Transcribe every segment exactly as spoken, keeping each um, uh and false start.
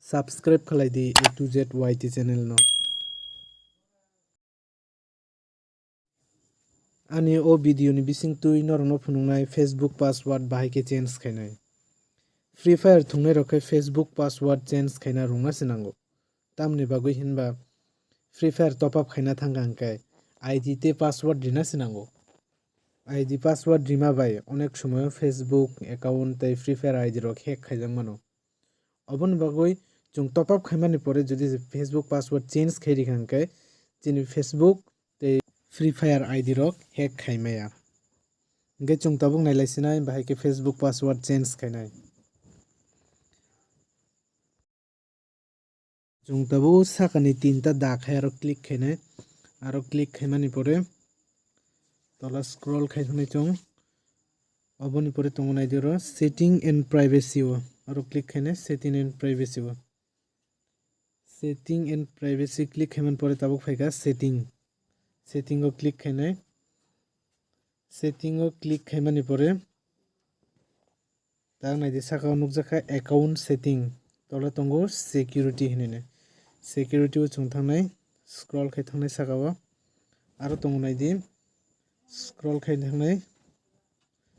Subscribe khlai di A to Z Y T channel no. Ani o video ni bising twi norokno phunuknai Facebook password bahai khe change khainai. Free Fire thungnai rok khe Facebook password change khaina rwngna se nango. Tamni bagwi hinba Free Fire top up khaina thangkha hwnkhe I D tei password rina se nango. I D password rima bai onek somoyo Facebook account tei Free Fire I D rok hack khaijak mano. Oboni bagwi chwng top up khaimani pore jodi Facebook password change khai rikha hwnkhe chini Facebook tei Free Fire I D rok hack khaimaya. Hwnkhe chwng tabuk nailaisinai bahai khe Facebook password change khainai. Chwng tabuk sakani tinta da khai aro click khainai. Aro click khaimani pore tola scroll khai thangwi chwng oboni pore tongo naidi oro setting and privacy o. Aro click khainai setting and privacy o. Setting and privacy click khaimani pore tabuk phaikha setting. Setting o click khainai. Setting o click khaimani pore tak naidi saka o nukjakha account setting, tola tongo security hinwi. Security o chwng thangnai, scroll khai thangnai saka o. Aro tongo naidi, scroll khai thangnai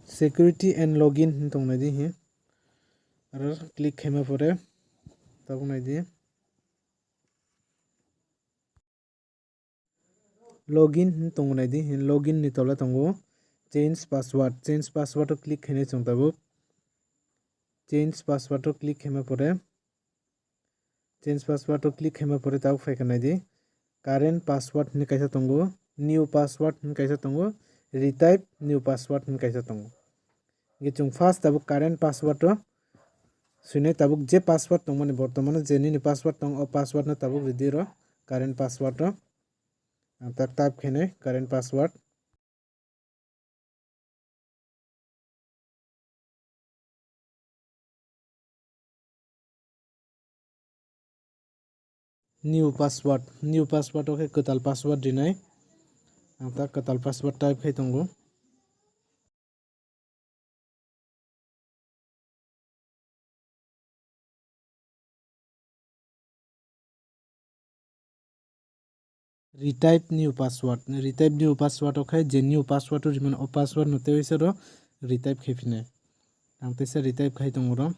security and login hin tong naidi hi. Aro click khaima pore tabuk naidi. Login hin tongo naidi, hin login ni tola tongo change password. Change password o click khainai chwng tabuk. Change password o click khaima pore, change password o click khaima pore tabuk phaikha naidi. Current password hinwi kaisa tongo, new password hinwi kaisa tongo, retype new password hinwi kaisa tongo. Hingke chwng first tabuk current password o swinai, tabuk je password tongmani bortomano je nini password tong, o password no tabuk ridi ro current password o. Ang tak type khainai current password. New password, new password o khe kwtal password rinai. Ang ta kwtal password type khai tongo. Retype new password, retype new password o khai je new password o rimani o password no tei sero retype khai phinai. Ang teisa retype khai tongo ro.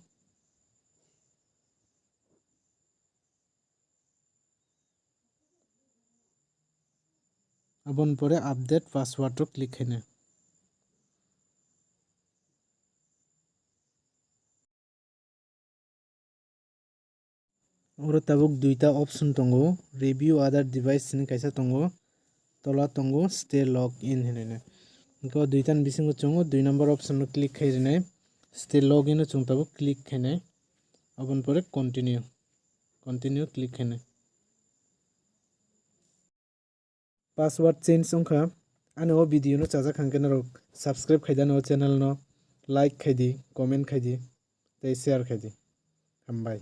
Aboni pore update password o click khainai. Oro tabuk duita option tongo, review other device hinwi kaisa tongo, tola tongo stay log in hinwi. Hingke o duita ni bisingo chwng o dui number option no click khai rinai, stay log in o chwng tabuk click khainai, aboni pore continue, continue click khainai. Password change wngkha. Ani o video no chajak hwnkhe norok subscribe khaidi, ani o channel no like khaidi, comment khaidi tei share khaidi. Hambai.